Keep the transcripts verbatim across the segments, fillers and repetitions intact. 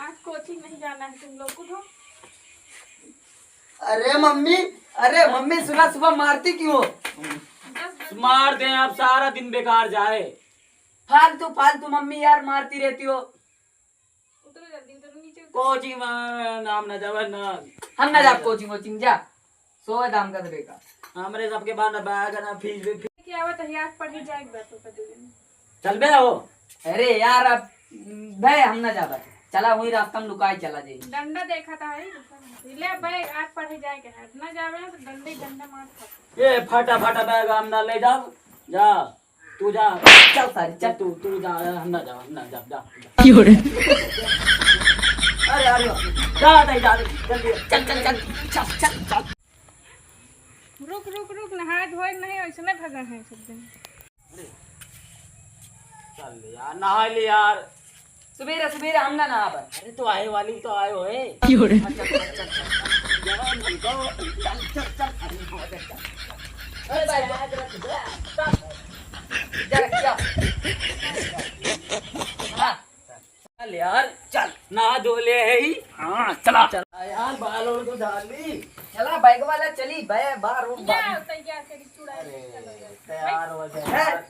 आज कोचिंग नहीं जाना है तुम लोग को। अरे मम्मी, अरे मम्मी, सुबह सुबह मारती क्यों हो? मार दे, अब सारा दिन बेकार जाए। फालतू, फालतू मम्मी यार मारती रहती हो। उतरो जल्दी, उतरो नीचे उतरो। कोचिंग में नाम ना जावे ना। हम ना जाब कोचिंग वोचिंग, जा। सोए दाम का देबे का। हमरे सबके बाद ना बैग ना फीस भी। क्या आवत है, आज पढ़े जाए एक बार तो कर दे। चल बे हो। अरे यार, अब बे हम ना जाबे। चला वही रास्ता में लुकाई चला जाई। डंडा देखा था है। ले बे, आज पढ़े जाए के है। ना जावे ना तो डंडे डंडा मार खा। ये फटा फटा बैग हम ना ले जाब। जा। तू जा। चल सारी, चल। तू, तू जा, हम ना जाब, हम ना जाब, जा, जा। क्यों रे? अरे, अरे, जा, जा, जा, जल्दी, चल, चल, चल, चल, चल, चल। रुक, रुक, रुक, नहाए धोए नहीं, ऐसे नहीं भगा है सब दिन। चल यार, नहा ले यार। सुबेरे, सुबेरे हम ना नहाबे। अरे, तो आए वाली तो आए होए। क्यों रे? अच्छा, अच्छा, अच्छा, अच्छा। चल, चल, चल। अरे भाई, जरा, जरा, जरा, जरा, जरा। हाँ। चल यार, चल, नहा धो ले है ही। हाँ, चला। चला यार, बाल और तो झाड़ ली। चला, बैग वाला चली, बै-, बाहर उठ, ले, बाहर। तैयार करी, चूड़ा अरे, चलो यार। तैयार हो गए हैं? यार।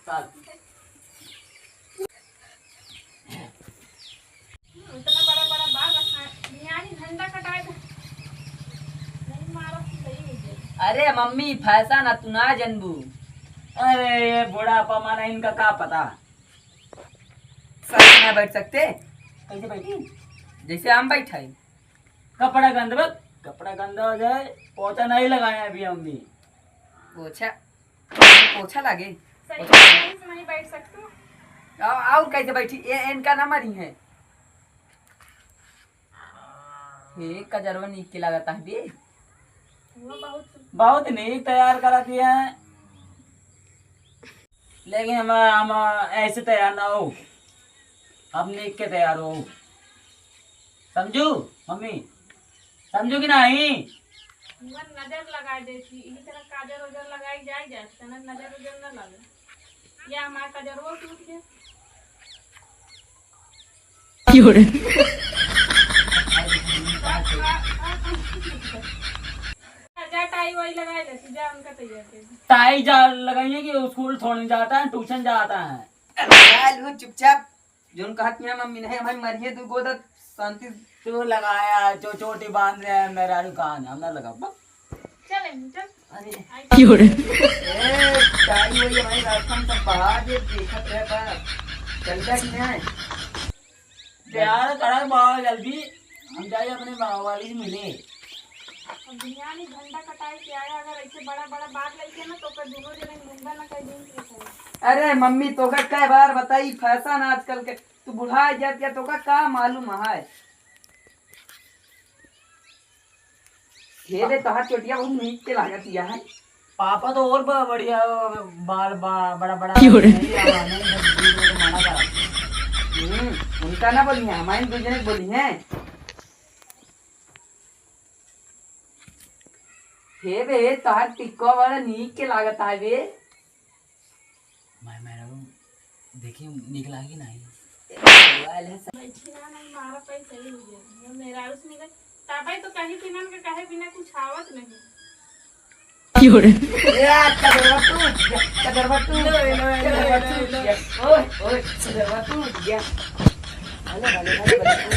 चल। इतना बड़ा बड़ा बाल रखा है, बिहारी झंडा कटाए थे। नहीं मारो तो सही हो जाए। अरे मम्मी, फैशन है, तू ना जनबू। अरे, ये बुढ़ापा माने इनका का पता। सही ना बैठ सकते। कैसे बैठी? जैसे हम बैठे। कपड़ा गंदा बा, कपड़ा गंदा हो जाए, पोछा नहीं लगाए अभी हमने। पोछा? पोछा लागे? सही पोछा। सही से नहीं बैठ सकते। आ-, और कैसे बैठी? ये इनका ना मरी है। ये कजरवा नीक के लागत है बे। वो बहुत बहुत नीक तैयार करा दिया है। लेकिन हम, हम ऐसे तैयार ना हो, हम नीक के तैयार हो। समझू मम्मी? समझू कि नहीं? मन नजर लगा देती, इही तरह काजर उजर लगाई जाए जाए, तना नजर उजर न लगे। या हमार कजरवा टूट गया। क्यों रे? जा टाई वाई लगा लेती, जा उनका तैयार कर। टाई जा लगाइए कि स्कूल छोड़ने जाता है, ट्यूशन जाता है। चल, वो चुपचाप, जोन कहत मिया मम्मी नहीं, हमारी मरिए दू गोदत शांति। तू लगाया, जो चोटी बांध रहे हैं, मेरा रुकान, हम ना लगा, बस। चल, चल। अरे। क्यों रे? ए, टाई वही हमारी रास्ता में सब बाहर ये देखत रहे बा। चल जा कि नहीं? तैयार करा बाबा जल्दी, हम जाए अपने बाबा वाली से मिले। अब दुनिया में झंडा कटाए के आया, अगर ऐसे बड़ा बड़ा बात लेके ना, तो ओकर दोनों जने मुंडा ना कर देंगे। अरे मम्मी, तोका कै बार बताई, फैशन आजकल के, तू बुढ़ा जात या तोका का मालूम है? हे रे, तोहार चोटिया बहुत नीक के लागत या है। पापा तो और ब-, बढ़िया बाल बा-, बड़ा बड़ा क्यों रे? नहीं, अब हमें इधर बीच में तो मना करा। हम्म, उनका ना बोली है, हमारे दो जने बोली हैं। हे बे, तोहार टिक्का बड़ा नीक के लागत है बे। मैं, मैं देखी, नीक लागी नहीं? बैठी ना, नहीं मारा पाई, सही हो गया। मेरा उसमें तापाई तो कहीं कि ना, कहे बिना कुछ आवत नहीं। क्यों रे? ए, आज कजरवा टूट गया, कजरवा टूट गया, कजरवा टूट गया। ओए, ओए, कजरवा टूट गया। भले, भले, भले, भले।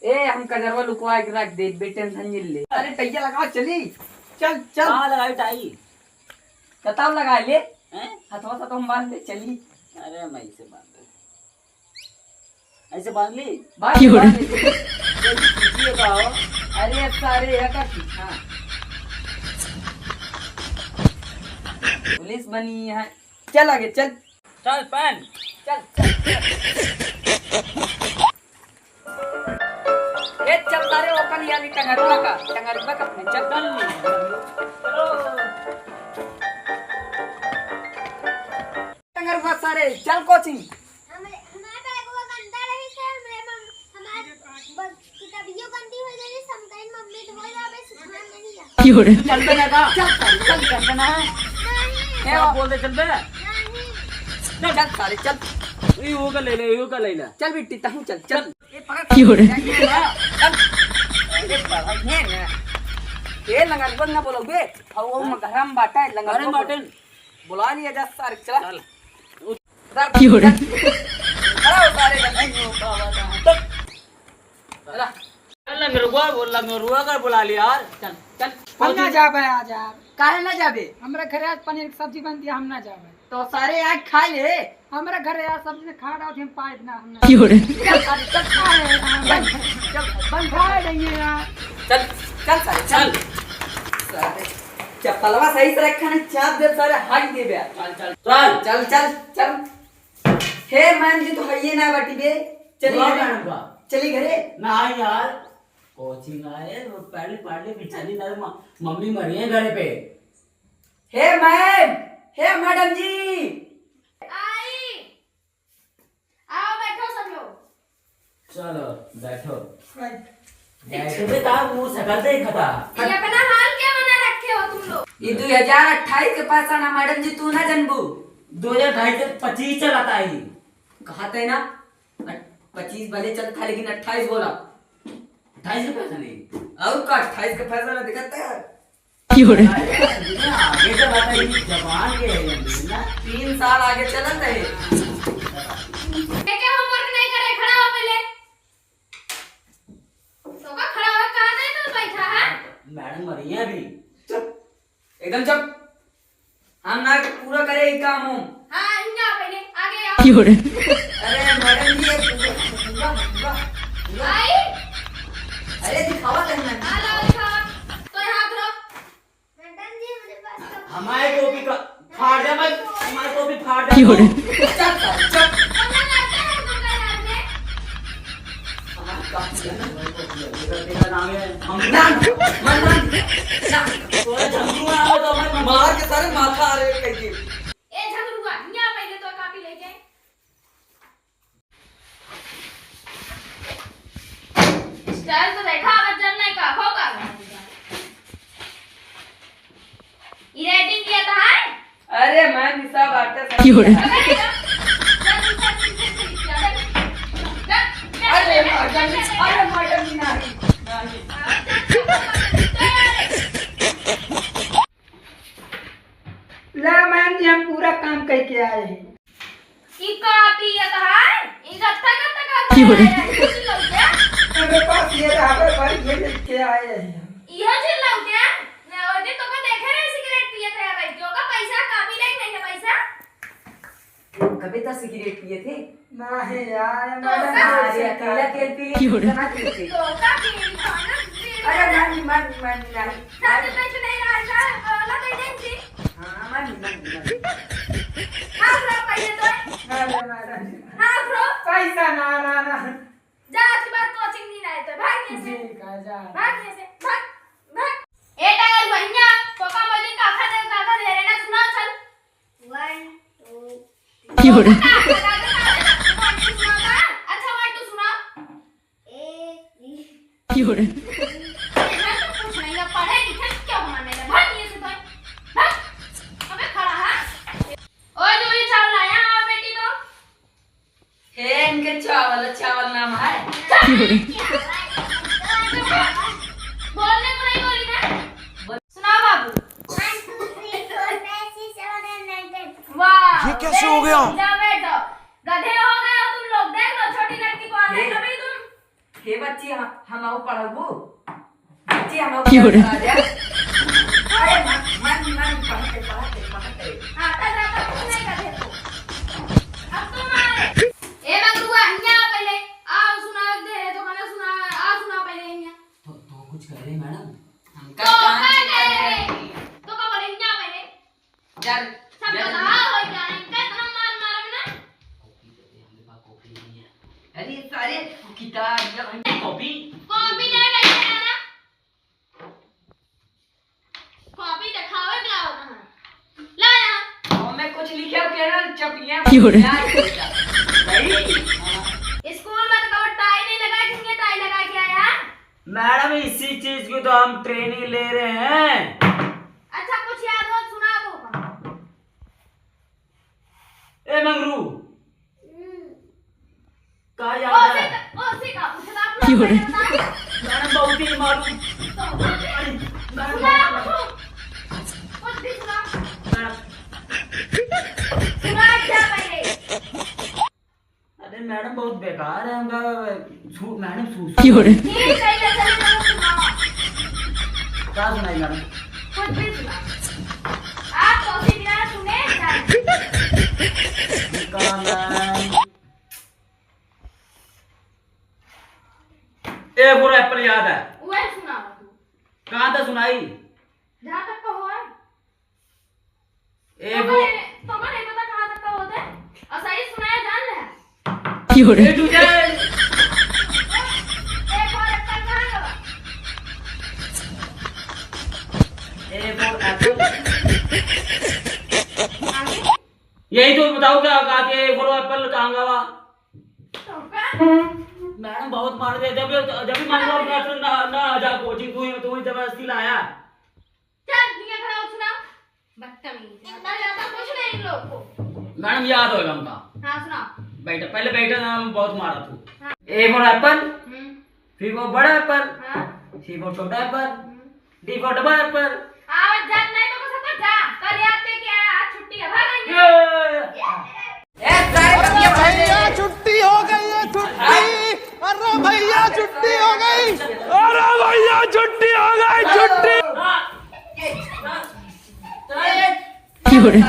ए, हम कजरवा लुकवा के रख दे, बेटेंशन नहीं ले। अरे, टैया लगावा, चली। चल, चल। कहाँ लगाई टाई? कताब लगा ले। हैं? हथवा से तो हम बांध दे, चली। अरे, मैं इसे बांध दे। ऐसे बांध ली? बांध, क्यों रे? बांध ले। कैसे खींचिए का हो? अरे, सारे, यह का खींच, हाँ। पुलिस बनी है। चल आगे, चल। चल, पहन। चल, चल, चल। ए, चल सारे, ओपन याली टंगरुआ का, टंगरुआ का अपने, चल। चल। टंगरुआ सारे, चल कोचिंग। हमरे, हमारे बैगवा गंदा रही से, हमरे मम-, हमारे ब-, किताबियों गंदी हो गई, हम कहीं मम्मी धो जावे, सुखान नहीं है। क्यों रे? चल बे ना का? चल, चल, चल बे ना। नहीं। ए, आप बोल दे, चल बे। नहीं। चल, चल सारे, चल। ई ओका ले ले, ई ओका ले ले। चल बिट्टी, तहूँ चल, चल। चल। ए, पकड़। क्यों रे? चल। ए, पकड़, ये ना। ए, लंगरबन ना बोलो बे। और वो हाँ? मगहरम बाटा है, लंगरबन घरम बाटे। बुला लिया जा सारे, चला। चल। क्यों रे? खड़ा हो सारे जन। चला। चल लंगरुआ, वो लंगरुआ का बुला लिया यार। चल, चल। हम ना जाबे आज यार। काहे ना जाबे? हमरा घरे आज पनीर की सब्जी बनती है, हम ना जाबे। तो सारे आज खा ले। हमरा घरे आज सब्जी से खा रहा हूँ, हम पाए ना, हम ना। क्यों रे? चल सारे, चल। काहे यार? चल, चल, बंद खा रही है यार। चल, चल सारे, चल। चल। सारे, चप्पलवा सही से रखा नहीं, चाप दे सारे, हाथ दे बे। चल, चल, चल। चल, चल, चल। हे मैम जी तो हइये ना बाटी बे। चली घरे। चली घरे। ना यार, कोचिंग आए, वो पहले पढ़ ले, फिर चली ना, म-, मम्मी मरी है घरे पे। हे मैम, हे मैडम जी। आई। आओ, बैठो सब लोग। चलो, बैठो। बैठ। बैठो बे, का मुंह शकल देखा था? ये अपना हाल क्या बना रखे हो तुम लोग? ये दो हजार अट्ठाईस के पैसा ना मैडम जी, तू ना जनबू। दो हजार अट्ठाईस से पच्चीस चलाता है ये। कहा थे ना, अट-, पच्चीस भले चलता है, लेकिन अट्ठाईस बोला। अट्ठाईस का पैसा नहीं। और का, अट्ठाईस का पैसा ना दिखाता है। क्यों रे? अरे, आगे चलाता है, ये जबान के है ये ना। तीन साल आगे चलत है। क्या, क्या homework नहीं करे? खड़ा हो पहले। तो का खड़ा हो, कहाँ गए तू बैठा है? मैडम मरी है अभी। चुप, एकदम चुप। हम ना पूरा करे ई काम हम। हाँ, इहाँ पहले, आगे आओ। क्यों रे? अरे मैडम जी, ये पूरा, पूरा, पूरा, पूरा। आई? अरे दिखावा तनी मैम। हाँ, लाओ दिखावा। तो यहाँ धरो। मैडम जी, मुझे बस हमारे टोपी का फाड़ दे, मैं हमारे टोपी फाड़ दे। क्यों रे? चल, चल, चल। कमला लड़का है तुमका यार में। हमारे काम से ना, हमारे टोपी है। मेरा, मेरा नाम है हम ना, मत ना, ना। तोरा झंडू ना हो तो मैं मार के सारे माथा आ रहे कह के। ए झगड़ुआ, हियाँ पहले तो कॉपी लेके। Style तो देखा, अब जब नहीं का, हो का? ई rating किया था, हैं? अरे, मैं निशा बाटे सब क्यों रे? किया। अरे, मैडम, अरे, मैडम, नहीं, नहीं। ला मैम जी, हम पूरा काम करके आए हैं। ई का पियत है? ई गत्ता गत्ता का क्यों रे? पियत है? कुछ लोग क्या? मेरे पास ये रहा है भाई, ये लेके आए हैं। इहो चीज लोग क्या? मैं वो दिन तोका देखे रहे सिगरेट पियत रहे भाई, जो का पैसा कापी नहीं, नहीं पैसा? कभी तो सिगरेट पिए थे? नहीं यार, तो मैंने का? अरे, अकेला तेल पी ले, क्यों रे? इतना पीते। तो का बीड़ी खाना, बीड़ी अरे, खाना। नहीं, नहीं, नहीं, नहीं। साथ में बैठ नहीं रहा था, बोला तो नहीं थी। हाँ, नहीं, नहीं, नहीं। हाँ, bro, पहले तो। अरे, मैडम। हाँ, bro। पैसा ना, ना, ना। जा, आज के बाद कोचिंग नहीं आए तो भाग यहाँ से। ठीक है, जा। भाग यहाँ से, भाग, भाग। ए, टाइगर भैया, तो का बोली, काका दे, काका दे रे ना, सुना, चल। One, two, क्यों रे? अच्छा, one, two सुनाओ। ए, बी। क्यों रे? मैं तो कुछ नहीं, अब पढ़े लिखे क्या माने ले? भाग ये से भाग। भाग। अबे खड़ा है। ओए, जो ये चावल लाया, आओ बेटी तो। हे, इनके चावल, चावल नाम है। क्यों रे? बोलने को नहीं बोली ना? सुनाओ बाबू। One, two, three, four, five, six, seven, eight, nine, ten। वाह, ये कैसे हो गया? जा बैठो। गधे हो गए हो तुम लोग। देख लो, छोटी लड़की को आता है हे, कभी तुम। हे बच्ची, हम, हम आओ पढ़बू। बच्ची, हम आओ क्यों रे? पढ़ा दे। अरे, मन, मन, मन, पढ़ते, पढ़ते, पढ़ते। आता जाता कुछ नहीं गधे को। अब तुम आ रहे। ए मंगरुआ, हियाँ आ पहले। आओ, सुनाओ, दे रहे तो खाना सुना, आओ, सुनाओ पहले हियाँ। तो, तो कुछ कह रहे, मैडम? हमका तो काम का कह रहे? तो का बोले, हियाँ पहले? चल, सब जल्दी। गधा हो गया, इनका इतना मार मारम ना। कॉपी तो दे, हमरे पास कॉपी नहीं है। अरे सारे किताब, ये हमने कॉपी। कॉपी ले गई है ना? कॉपी दिखावे के लाओ कहाँ? ला यहाँ। और मैं कुछ लिखे हो क्या ना, चपिया क्यों रे? नहीं। स्कूल में तो कभी टाई नहीं लगाई, किसने टाई लगा के आया? मैडम, इसी चीज की तो हम ट्रेनिंग ले रहे हैं। अच्छा, कुछ याद हो, सुना दो। ए मंगरू, का याद है? ओसे का, ओसे का पूछे तो आप लोग क्यों रे? मैडम बहुत ही मालूम। तो मैडम सुना, बहुत कुछ भी सुना। मैडम। सुना क्या पहले? अरे मैडम बहुत बेकार है हमका। सु-, मैडम सु-, क्यों रे? ठीक है, ये चलो, चलो, सुनाओ। क्या सुनाई मैडम? कुछ भी सुनाओ। आप तो उसी बिना सुने जाए। का मैडम? A for apple याद है। वही सुनाओ तू। कहाँ तक सुनाई? जहाँ तक कहो है। A तो for मैंने, तो मैंने पता कहाँ तक कहो थे। और सही सुनाया जान ले। क्यों रे? A to Z। A for apple कहाँ गवा? A for apple। आगे? यही तो बताओ क्या कहा कि A for apple कहाँ गवा? तो का? मैडम बहुत मार दे। जब, जब भी मान लो अपना ना, ना आ जा कोचिंग, तू ही, तू ही जबरदस्ती लाया। चल, ठीक है, खड़ा हो, सुनाओ। बदतमीज। इतना ज्यादा कुछ नहीं इन लोग को। मैडम याद होगा हमका। हाँ, सुनाओ। बैठा, पहले बैठा ना, हम बहुत मारा तू। हाँ। A for apple, हम्म। B for बड़ा apple, हाँ। C for छोटा apple, हम्म। D for double apple। आज जान नहीं तो बस जा, कल याद दे के आया, आज छुट्टी है, भाग यहाँ। ये। ए, सारे अरे भैया, छुट्टी हो गई है, छुट्टी। अरे भैया, छुट्टी हो गई। अरे भैया, छुट्टी हो गई, छुट्टी। क्यों रे?